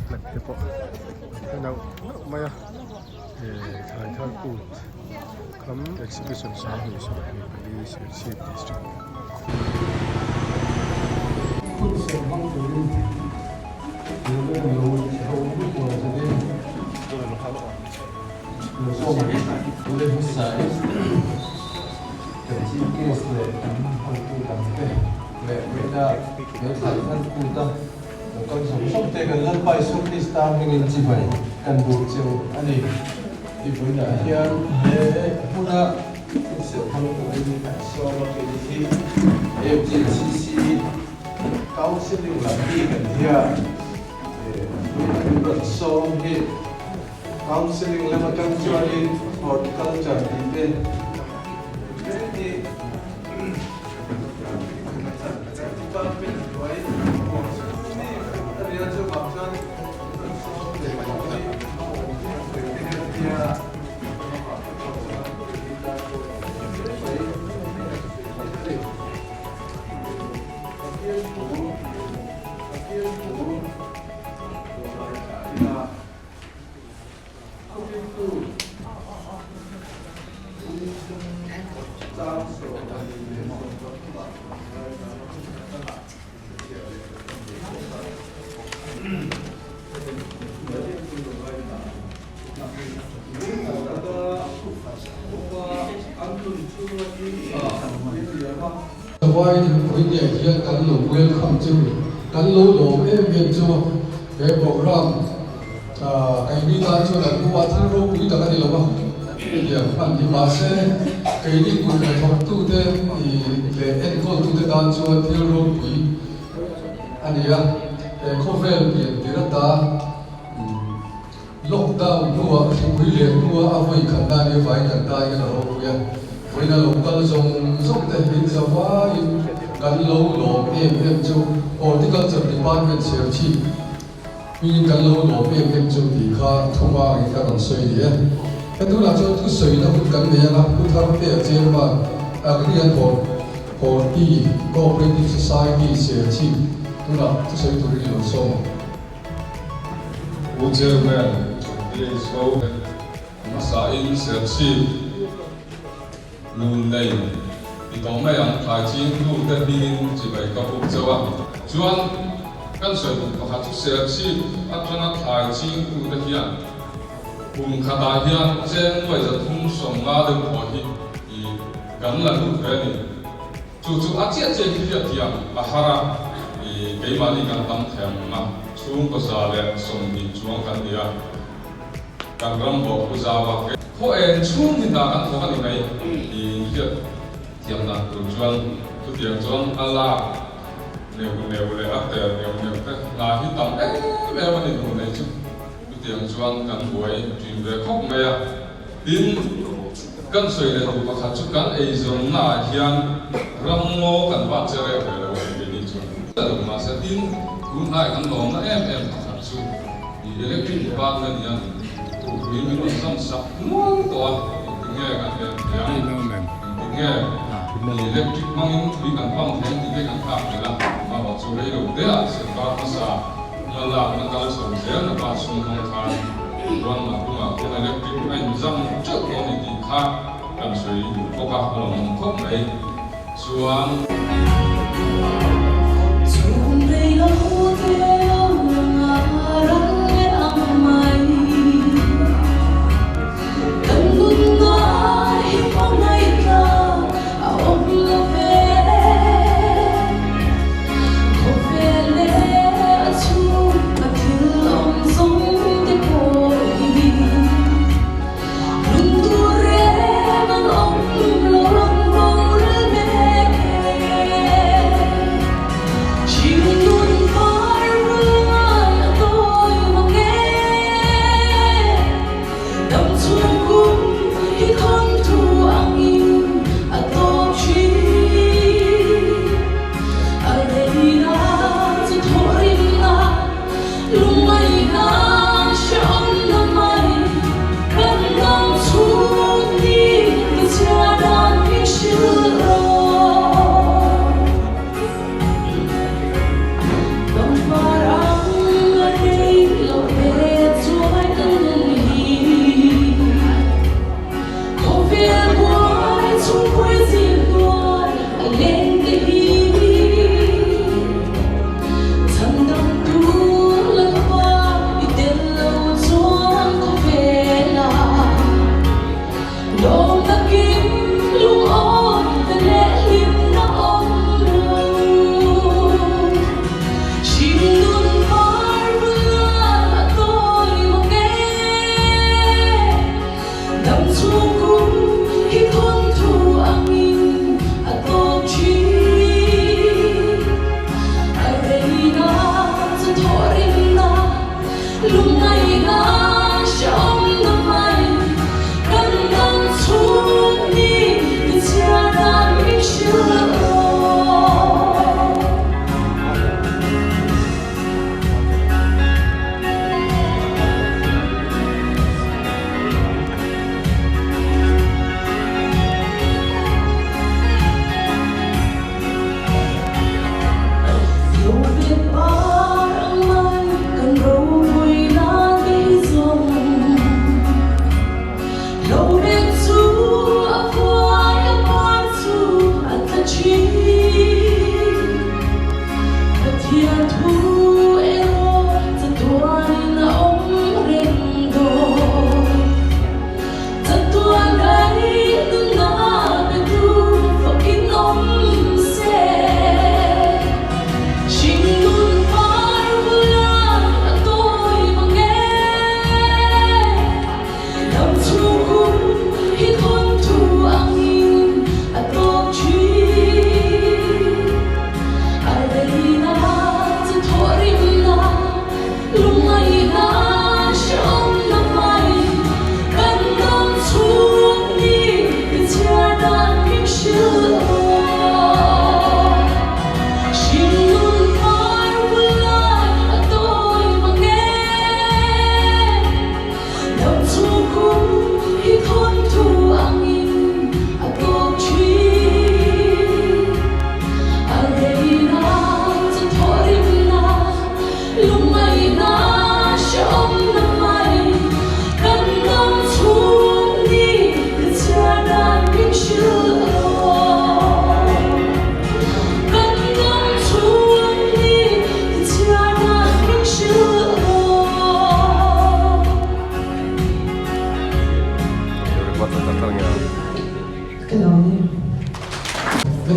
Flag te pawh an hre nauh nauh mai a eh thlai thar kut kham exhibition 2024 Serchhip district. Hun serh hmang turin Reverend lo lo lut lo zetin lo sawm ang. Ule hmasa in kan chief guest leh kan hotu dangte leh vawiina he thlai thar kut a Lo kal zawng zawng te kan Lalpa Isua Krista hmingin chibai kan duh cheu a ni. Tih vawiinah hian he hmuna thilsiam hmang turin kan sawm a kei hi AMJCC Counselling lam hi kan hia vawiina min rawn sawm hi Counselling lam atang chuanin Horticulture tih te tlem hi Department hnuai mi a nia chuvang chuan kan sawm leh pawh hi tia amah te pawh chuan keini tan pawh hle mai a ni. Pathian thu Pathian thu lo ngaithla ila Thawktu Vai thingpui nge hian kan lo welcome chu kan lo lawm em em chu he program Keini tan chuan an hnuah thil ropui tak a ni lo a, hetiang hman hi mahse keini kut hnathawktute leh enkawltute tan chuan thil ropui a ni a. He khawvel pian tir ata lockdown hnuah hripui leh hnua a vawi khatna a nih avangin kan tan hian a ropui a. Vawiin a lo kal zawng zawng te hi zavaiin kan lo lawm em em chu Horticulture Department Serchhip Hmingin kan lo lawm em em chu tih kha thuma angin ka rawn sawi ni e. He tunah chuan thusawina hun kan nei anga Pu Thartea Chairman, Agri and Horti Cooperative Society Serchhip tunah thusawi turin i lo sawm ang. Pu Chairman, DHO hmasain Serchhip Nun nei ti tawh mai ang, thlai ching tu te hmingin chibai ka buk chauh a. Chuan kan sawi duh pakhat chu Serchhip atanga thlai ching tu te hian kum khatah hian cheng nuai 350 deuh thaw hi i kan la lut ve a ni. Chu chu a chiah chiah hi hriatthiam a har a, i keimahni kan tam thei ang a, chhungkaw 120 chuang kan ni a. Kan ram bawk pu zau a. Khaw eng chhung hi hna kan thawk a ni mai tiin hriat thiam dan tur chuan chutiang chuan a lak neuh neuh leh a ter neuh neuh te hna hi tam em em a ni hnu nei chu chutiang chuan kan buai ṭin ve khawp mai a. Tin, kan sawi leh duh pakhat chu kan eizawnna ah hian ram ngaw kan vak che reuh ve lo a ni keini chuan. Mahse tin, tunhnai kan lawmna em em pakhat chu. Electric department hian thupui min rawn zam sak nual tawh a, engtinge kan en thei ang, engtinge electric hmangin tui kan pump thei ang tih te kan thlak tel a, amaherawh chu rei lo te ah sawrkar hmasa hma lakna kal chho zel na pa chhung hmang khan ruan mat tumah khian electric a inzam teuh dawn ni tih kha kan sawi duh bawk a, a lawmawm khawp mai chuan.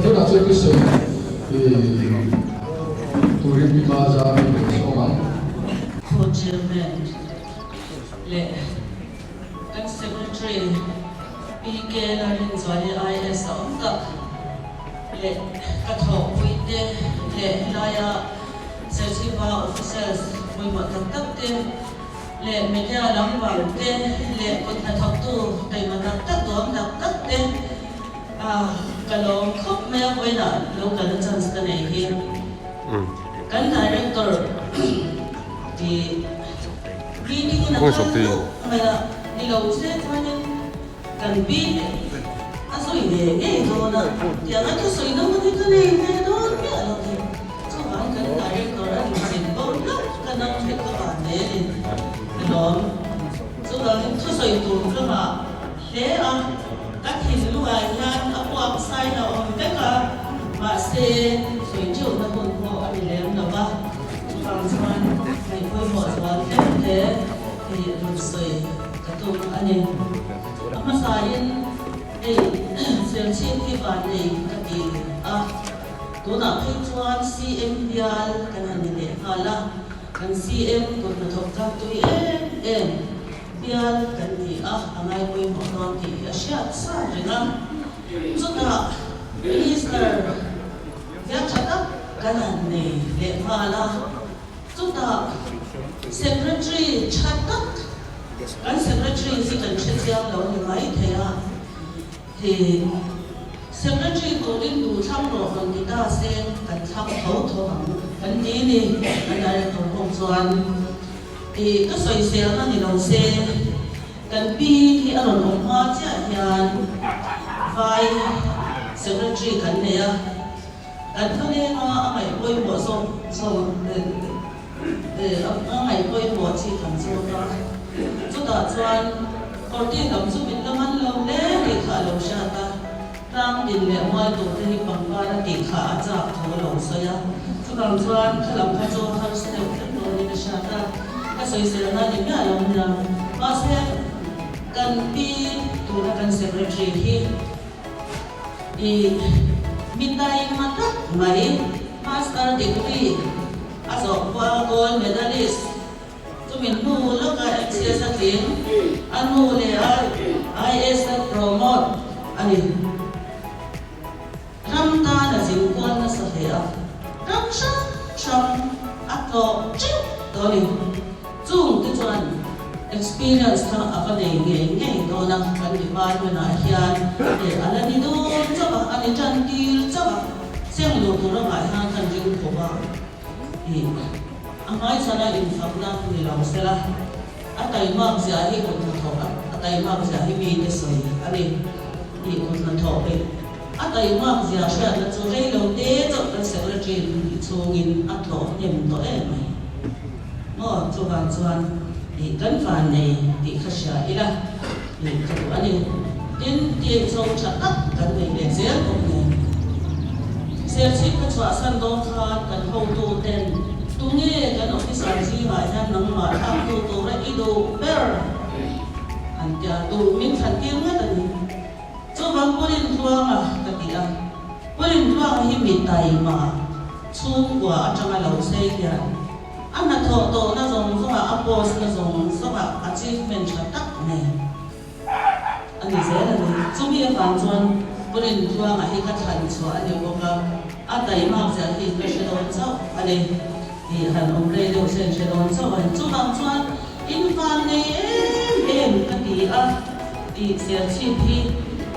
Tunah chuan ka sawi turin mi hma zar min lo sawm ang. Co-Chairman leh kan Secretary PK Lalrinzuali IS a awm tak leh ka thawhpuite leh helaia Serchhipa officers pawimawh tak tak te leh media lam vang te leh kut hnathawktu taima tak tak duam tak tak te ka lawm khawp mai a, vawiinah lo kalna chance ka nei hi. Kan director tih meeting in a kal deuh mai a, ni lo se chuanin kan pi a sawi ve ngei dawn a, tiang a thusawi na hun hi ka nei ve dawn miah lo ni. Chuvang kan director a inzin bo hlauh ka nang theih ka van zelin ka lawm. Chuvangin thusawi tur ka ngah hle a, ka thinlungah hian a puak sain a awm vek a, mahse sawi teuhna hun pawh a ni lem lo va, chuvang chuan ngaihpawimawh zual hlem hle tih rawn sawi ka tum a ni. A hmasain hei Serchhip hi vannei ka ti a. Tunah phei chuan CM bial kan han ni leh nghal a, kan CM kut hnathawk tlak tui em em bial kan ni a, a ngai pawimawh dawn tih hi a hriat sa reng a. Chutah Minister bial tha tak kan han nei leh nghal a, chutah Secretary tha tak, kan Secretary hi kan hrechiang lo ni mai thei a, He Secretary turin duh thlang rawh rawn ti ta se kan thlang tho tho ang kan ti ni kan Director pawh chuan ih ka sawiselna ni lo se kan pi hi a rawn awm hma chiah hian vai Secretary kan nei a kan thawlenga a ngaih pawimawh zawk zawk a ngaih pawimawh chi kan zawt a, chutah chuan Kawrti lam chu min la man lo hle tih kha a lo hriat a, tlang din leh mual tur te hi pangpar a tih kha a chak thu a lo sawi a, chuvang chuan kha lam kha chu harsa deuh hlek dawnin a hriat a, ka sawiselna ni miah lo nia. Mahse, kan pi tuna kan secretary hi i mi taima tak mai, master degree a zawh khua gold medalist, Chumi hnu lawka MCS a tling, a nu leh a IAS a promote a ni. Ram tan a zin kual nasa hle a, ram hrang hrang a tlawh teuh tawh a ni. Chung. Experience kha a va nei ngei ngei dawn a, kan department ah hian eh a la ni dawn chauh a, a ni tan tir chauh a, seng luh tur a ngah hian kan ring khawp a, ih a hmaichhana infakna ni lo sela, a taimak zia hi kut hnathawh a, a taimak zia hi mite sawi a ni, ih kut hnathawh peih a taimak zia hriatna chu rei lo te chauh kan secretary nih chhungin a tlawh hnem tawh em mai. Maw chuvang chuan ih kan van nei tih kha hria ila ih ka duh a ni. Tin, THO tha tak kan nei leh zel bawk nen. Serchhip ka chhuahsan dawn khan kan hotu ten tunge kan officer zingah hian nangmah thlaktu tura i duh ber an tia duh min thlan tir ngat a ni. Chuvang Purin Tluanga ka ti a, Purin Tluanga hi mi taima chhungkua atanga lo sei hian a hnathawh tawhna zawng zawngah a post na zawng zawngah achievement tha tak nei a ni zel a ni. Chumi avang chuan Purin Tluanga hi ka thlan chhuah a ni bawk a, a taimak ziah hi ka hre dawn chauh a ni tih han awm rei deuh se an hre dawn chauh a ni. Chuvang chuan invan nei em em ka ti a. Tih Serchhip hi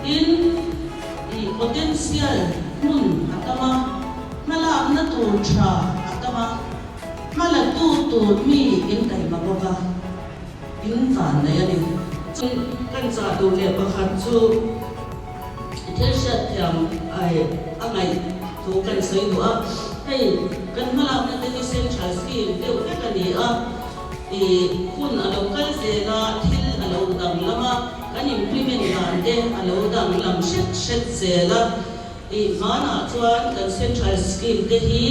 tin ih potential hmun a tam a, hmalakna tur tha a tam a, hmalatu tur mi in taima bawk a, in vanneih a ni. Tin, kan chah duh leh pakhat chu thil hriatthiam ai a ngaih thu kan sawi duh a, hei kan hmalakna te hi central scheme deuh vek a ni a. I hun a lo kal zel a, thil a lo danglam a, kan implement dan te a lo danglam hret hret zel a. I hmanah chuan kan central scheme te hi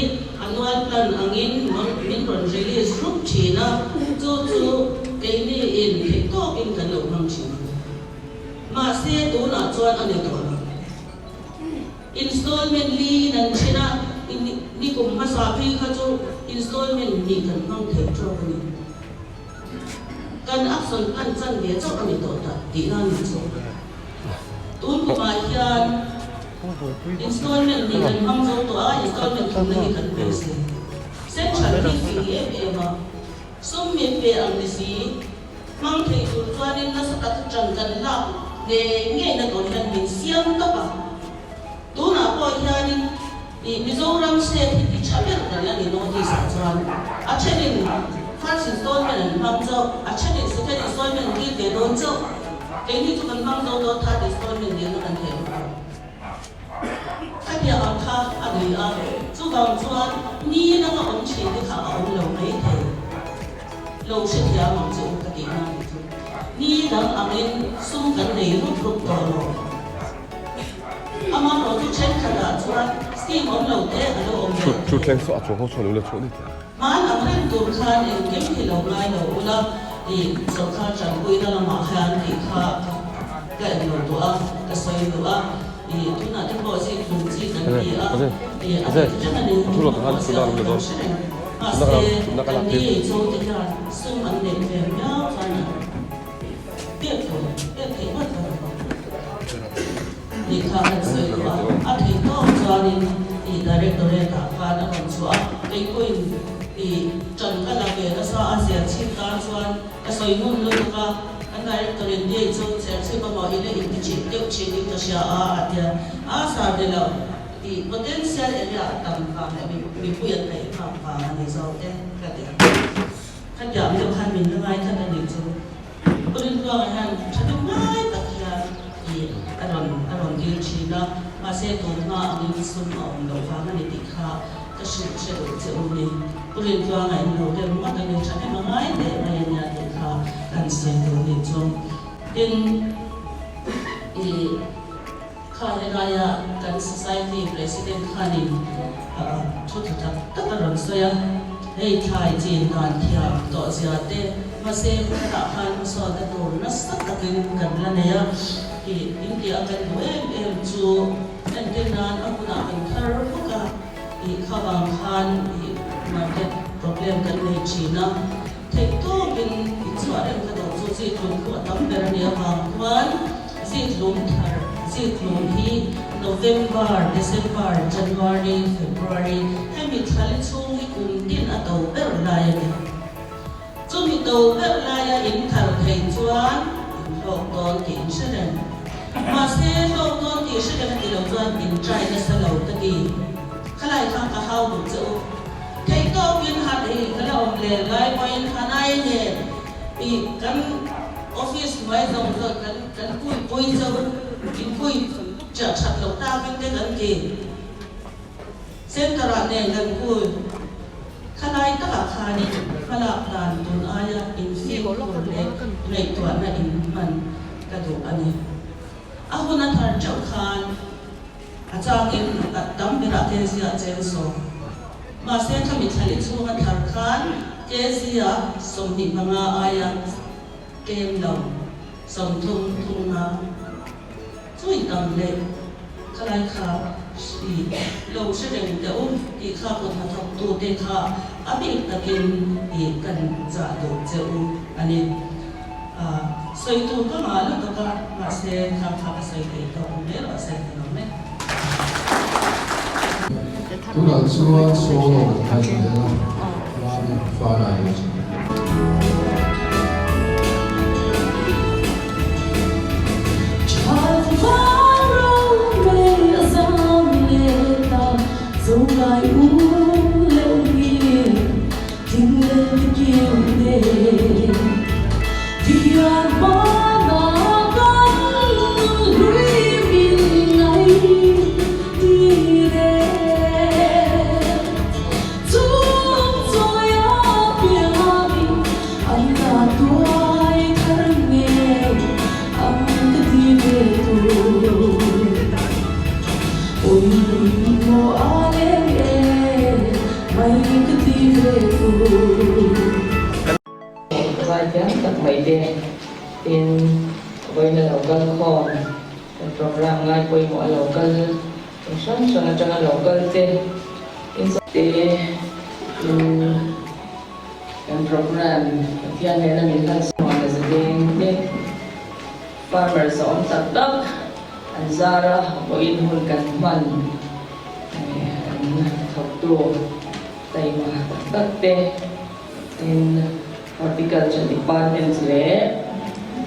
annual plan angin min rawn release rup thin a, chu chu keini in theih tawkin kan lo hmang thin a. Mahse tunah chuan a ni tawh lo. Installment li in an then a, ni kum hmasa phei kha chu installment hnih kan hmang thei tawk a ni. Kan action plan chan ve chauh a ni tawh ta tih nan ni chu. Tun kumah hian installment hnih kan hmang zo tawh a, installment thumna hi kan pe si. Central hi fing em em a, sum min pe ang ni si. Hmang thei tur chuanin nasa tak ṭan kan lak ngei ngeina tur hian min siam tawp a. Tunah pawh hianin ih Mizoram state hi ti ṭha ber kan la ni North East ah chuan a ṭhenin first installment an hmang chauh, a ṭhenin second installment dil ve dawn chauh. Keini chu kan hmang zo dawn third installment dilna kan thei bawk lo. Khatiang ang kha a ni a, chuvang chuan ni lama awm ṭhin te kha a awm lo maithei. Lo hrethiam ang che u ka tih na nih chu. Ni dang angin sum kan nei rup rup tawh lo. Amaherawh chu thenkhatah chuan scheme awm lo te a lo awm ve thei. Hman ang reng tur khan engkim hi lo ngai lo ula tih sawrkar tanpuina lamah hian tih kha ka en lo duh a, ka sawi duh a. Ih tunah te pawh zik hlum chi kan ti a, ih a dik reng a ni, hun pawimawh zia hi kan hre reng. Mahse, kan ni cho te hian sum an neih ve miau chuan an pek tur, pek theih ngawt lo ang. Tih kha kan sawi duh a, a theih tawk chuanin ih directorate ah khan a rawn chhuah a, kei pawhin ih ṭan ka la ve nasa a zia chhip tan chuan Ka sawi ngun lutuk a, kan director in date chu Serchhip amaw ila inti chhip deuh thin in ka hria a, a tia. A sar ni lo tih potential area a tam vang leh mipui an daih phak vang a ni zawk e ka ti a. Khatiang deuh khan min la ngai tlat a nih chu. Pu Rintuanga hian tha deuh ngai tak hian ih a rawn a rawn dil thin a, mahse tun hma angin sum a awm loh vang a ni tih kha Ka hrilh hre duh che u ni. Pu Rintluanga in lo dem ngawt a ni, thahnem a ngai teh mai a nia tih kha kan sawi tur ni chu. Tin, i kha helaia kan society president khanin thu tha tak tak a rawn sawi a, hei thlai chin dan thiam tawh zia te, mahse khatah khan hmasawnna tur nasa takin kan la nei a, i intia kan duh em em chu entir nan a hunah kan thar vak a. Ih kha vang khan ih market problem kan nei thin a, theih tawkin i chhuah reng kha dawh chu zitlum khu a tam ber a nih avang khuan zitlum thar zitlum hi November, December, January, February hemi thlali chhung hi kum tin a to ber lai a ni. Chumi to ber laia in thar theih. dawn tih in hre reng. Mahse, hlawk dawn tih hre reng a ti lo chuan in try nasa lo ka ti. Khalai kha ka hau duh che u. Theihtawkin han i ka la awm lel lai pawhin Hanai nen i kan office hnuai zawng zawng kan kan kuipui che u in kui chiah that loh takin te kan ti. Centre ah nen kan kui khalai takah khanin hmalak dan tun aia infimkhur leh ngaihtuahna in hman ka duh a ni. A hun a thar teuh khan a changin a tam berah Kezia a cheng sawm. Mahse khami thlali chhunga thar khan Kezia 25 aia tlem lo 30 thung a chui tam leh khalai kha hri lo hre reng teh u tih kha kut hnathawktute kha a bik takin ih kan chah duh che u a ni. Sawi tur ka ngah lutuk a, mahse kha kha ka sawi thei tawk mai rawh se ka lawm e. Tunah chuan solo kan hman zel a, Mami Fana hi chu. Zaithiam tak mai te tin vawiin a lo kal khawm kan program ngai pawimawh a lo kal eng hrang hrang atanga lo kal te tin te tin kan program Pathian nena min hlan chhuah na zaleng te farmers a awm tak tak an zara vawiin hun kan hman an thawktu taima tak tak te tin Horticulture Department leh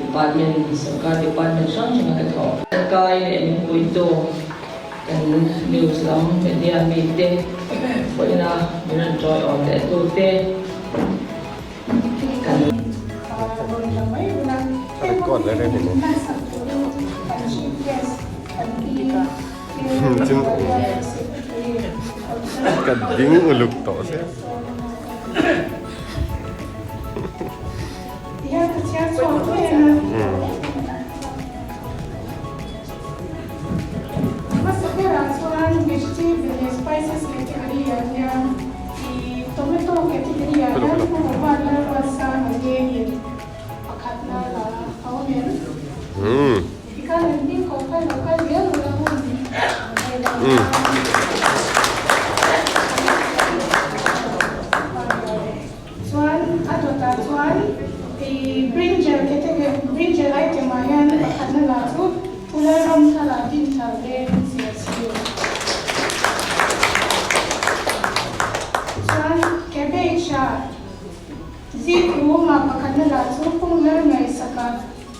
Department sorkar department hrang hranga ka thawh. Kai leh min puitu kan news lam media mite pawhina min rawn tawiawm leh tute kan. Ka ding uluk tawh se. Chuan a dawtah chuan ih brinjal category brinjal item ah hian pakhatna lah chu Pular ram thla din thar leng zir chhir. Chuan cabbage ah zikru mah pakhatna lah chu Pungler ngaihsaka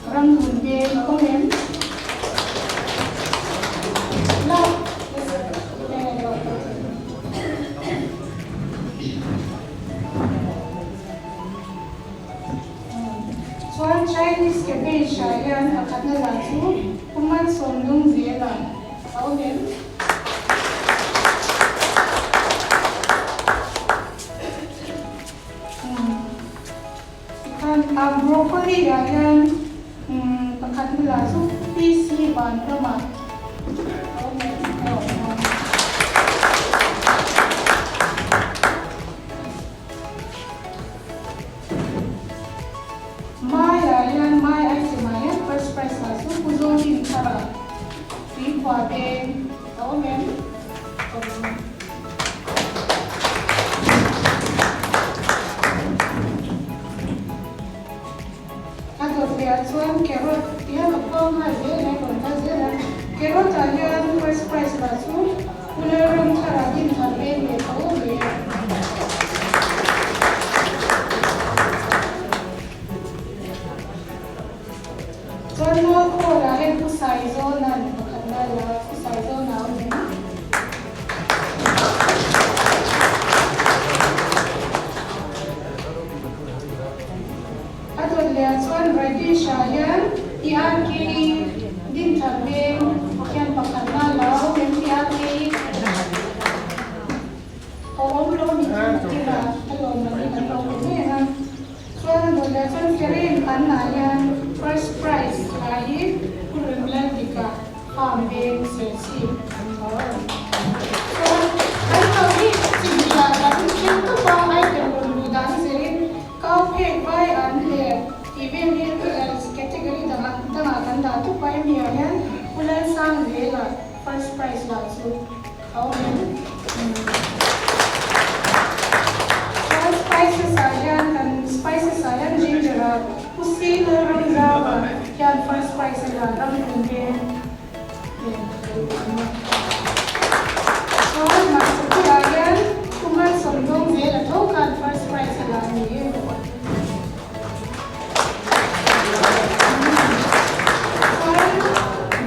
ram hun veng a awm em? Chuan Chinese cabbage ah hian pakhatna lah chu Pu Malsawmlung zela a awm em? Tikhan a broccoli ah hian pakhat na lah chu PC Vanramah a awm em? A awm a. Mai ah hian Mai item ah hian first prize lah chu Pu Zawlin thar ah Tuikhua veng a awm em? A awm a. A dawt leh ah chuan carrot hian a phuang nghal zel a, rawn kal zel a. Carrot ah hian first prize lah chu Pu Lalramthara dinhmun veng leh tho ve a. Chuan maw. Saizawna'n pakhatna la Pu Saizawna a awm em? A dawt leh ah chuan Radish ah hian TRK Dinthar veng hian pakhatna la a awm em? TRK a awm lo ni chu nakinah a lawm ang in an lo pe ngei ang a. Chuan a dawt leh ah chuan Karen an ah hian first prize la hi Pu Remlaldik ah Farm veng Serchhip an lo a awm. Chuan an ho hi chimhla kan thil tawp a item rawn luh dan zerin Cow phek vai an leh tih vel hi category dangah dangah kan dah tawp a hemi ah hian Pu Lalsangzela first prize lah chu a awm em? Chuan spices ah hian kan spices ah hian ginger ah Pu Si Lalramzau ah hian first prize a la ram hlun veng nen a lo awm a. Chuan hmarchapui ah hian Pu Malsawmdawng zel a tho khan first prize a la a ni e. Chuan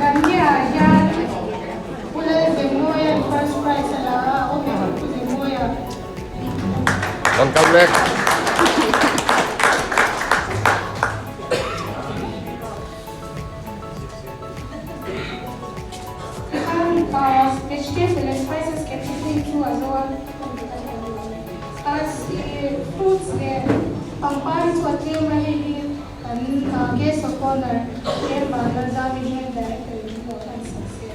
Dania ah hian Pu Lalzemmawia'n first prize a la a, a awm em Pu Zemmawia? Rawn kal mek. Tikhan vegetables leh spices category chu a zo a, fruits leh pangpar hi chu a tlem a, hei hi kan guest of honour Tlem Vanlalzami Joint Director in pawh a sak se.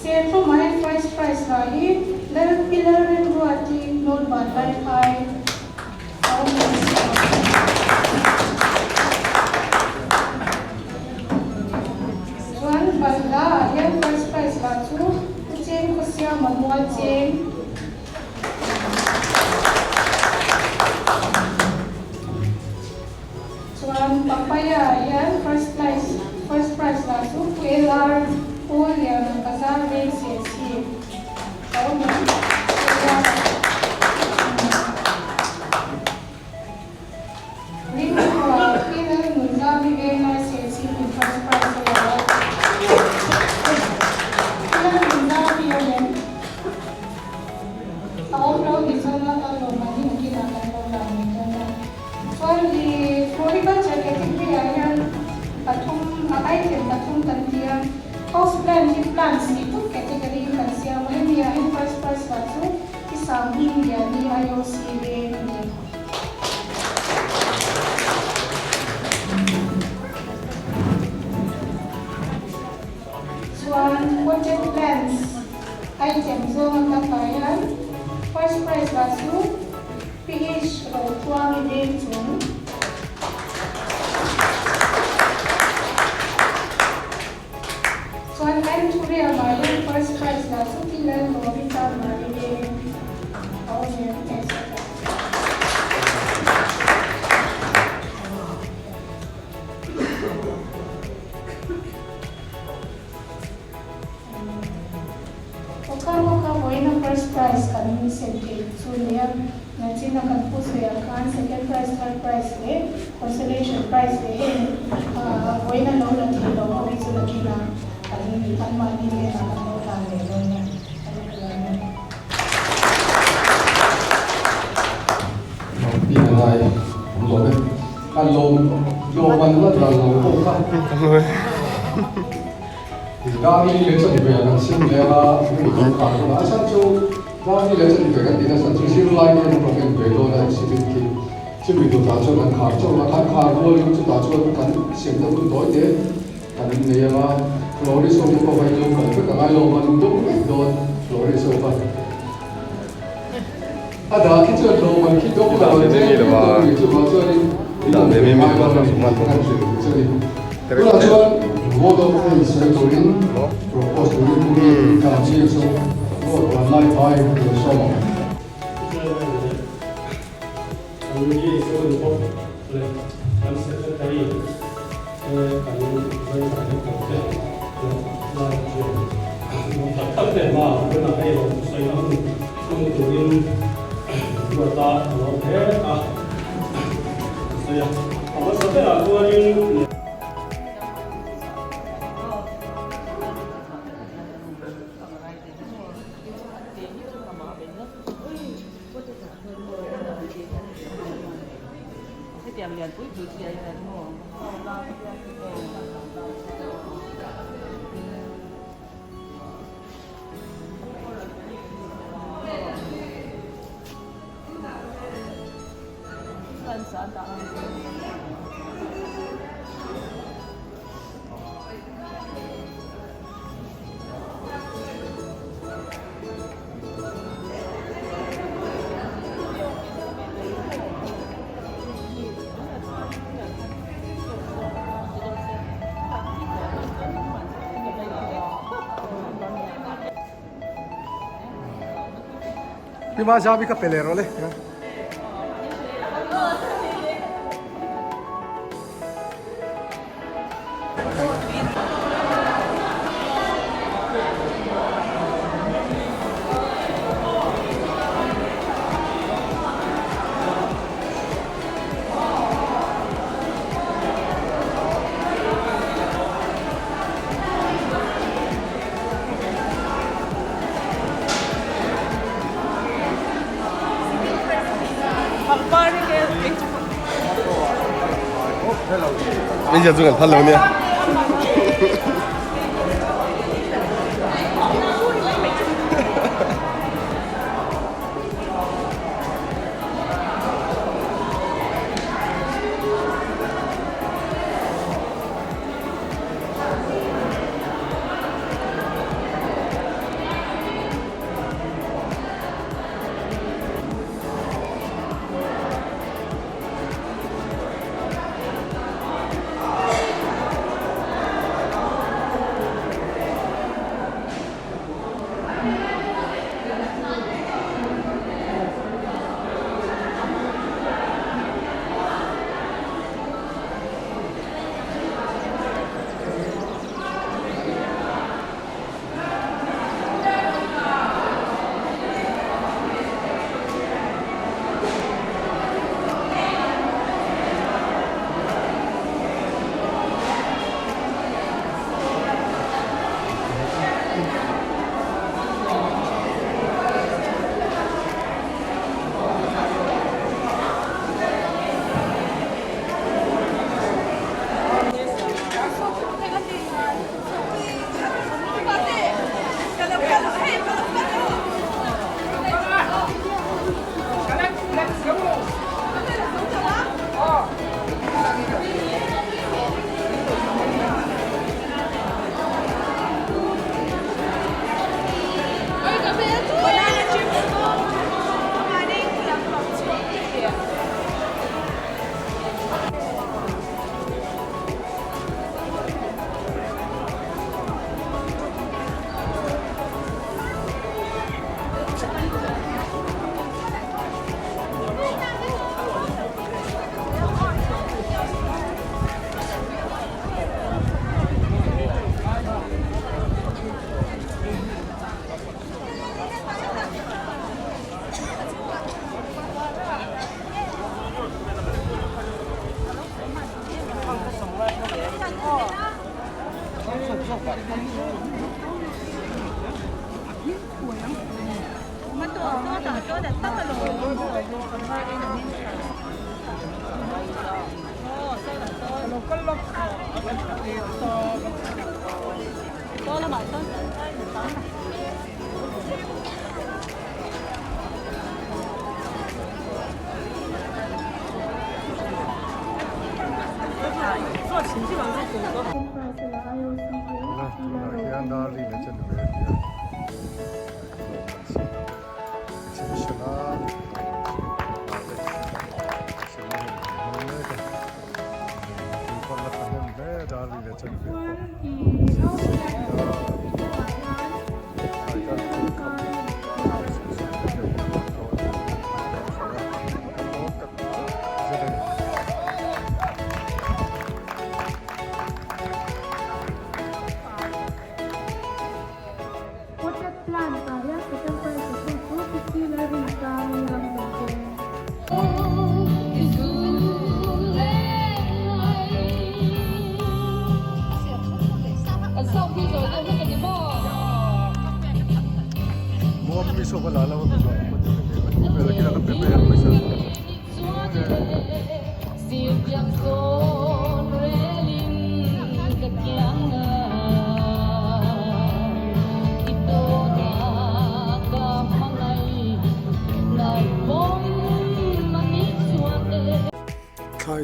Serthlum ah hian first prize lah hi Lalpi Lalremruati Nawlban Laiphai a awm em si a. Chuan Balhla ah hian first prize lah chu Pu Cheng Khawsiama Mual Cheng. Chuan Papaya ah hian first prize first prize lah chu Pu LR Pu Liana Bazar Veng Serchhip a awm em? Ringkhua Pi Lalnunzami Venglai Serchhip in first prize a la a. Pi Lalnunzami a awm em? A awm lo ni chuan a lawm ang hi nakinah kan lo dah mai dawn a. Chuan i floriculture category ah hian pathum a item pathum kan ti a, house plant hi plants tih tawp category in kan siam a, hemi ah hian first prize lah chu i sang hming lian i IOC veng a ni. Chuan potted plants item zawnga kan dah hian first prize lah chu PH Rothuangi veng chung. Chuan Anthurium ah hian first prize lah chu Pi Lalhlawmi Chanmari veng a awm em etc. Awka awka vawiina first prize kan sem thei chu nia, Nachina kan pu sawi ang khan second prize, third prize leh consolation prize leh heng vawiina lo la thei lo ho hi chu nakina kan anmahni hnenah kan lo hlan leh dawn a, kan lo hlan a. Pi a ngai awm lo e. Kan lawm lawm an la dal lo pawh kha. Dar li leh chanve ah kan siam leh a, hemi kan khar dawn a, a chhan chu dar li leh chanve kan tihna chhan chu zirlai te an rawn en ve dawn a exhibit khi chumi dawtah chuan kan khar chauh a, kan khar rualin chutah chuan kan siamna hun tawi te kan nei ang a, florist ho te pawh kha in lo kal vek a ngai lo a, an dawng vek dawn florist ho kha. A dah khi chuan lawm an khi dawng lo a, tlem tlem dawng ni chuvang chuanin in awm ve ngai lo a ni tih kan hrilh duh che a ni. Tunah chuan vote of thanks sawi turin propose turin pu nge tih ka chi chu vote van lai phai tur sawm ang. Kan GSO in bawk leh kan Secretary te kan Joint Director te leh lai thiam nuam tak tak te hma hunah hei lo sawina hun hmang turin ruata a lawm hle a. sawi a. A hmasa berah chuanin. Pi ma Zabi kha pe leh rawh le. Bây giờ tôi cần thân lâu nha. Potted plant ah hian second prize a chu chu P C Lalrinsangi.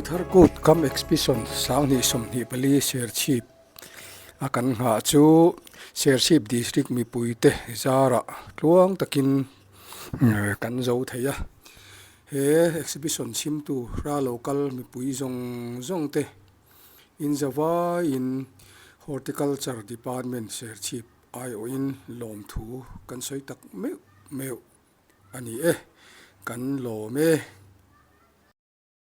Thaithar Kut Kam Exhibition 2024 Serchhip a kan nghah chu Serchhip District mipuite zarah tluang takin kan zo thei a. He exhibition chhimtu ra lo kal mipui zawng zawng te inzavaiin Horticulture Department Serchhip aiawhin lawmthu kan sawi tak meuh meuh a ni e, kan lawm e.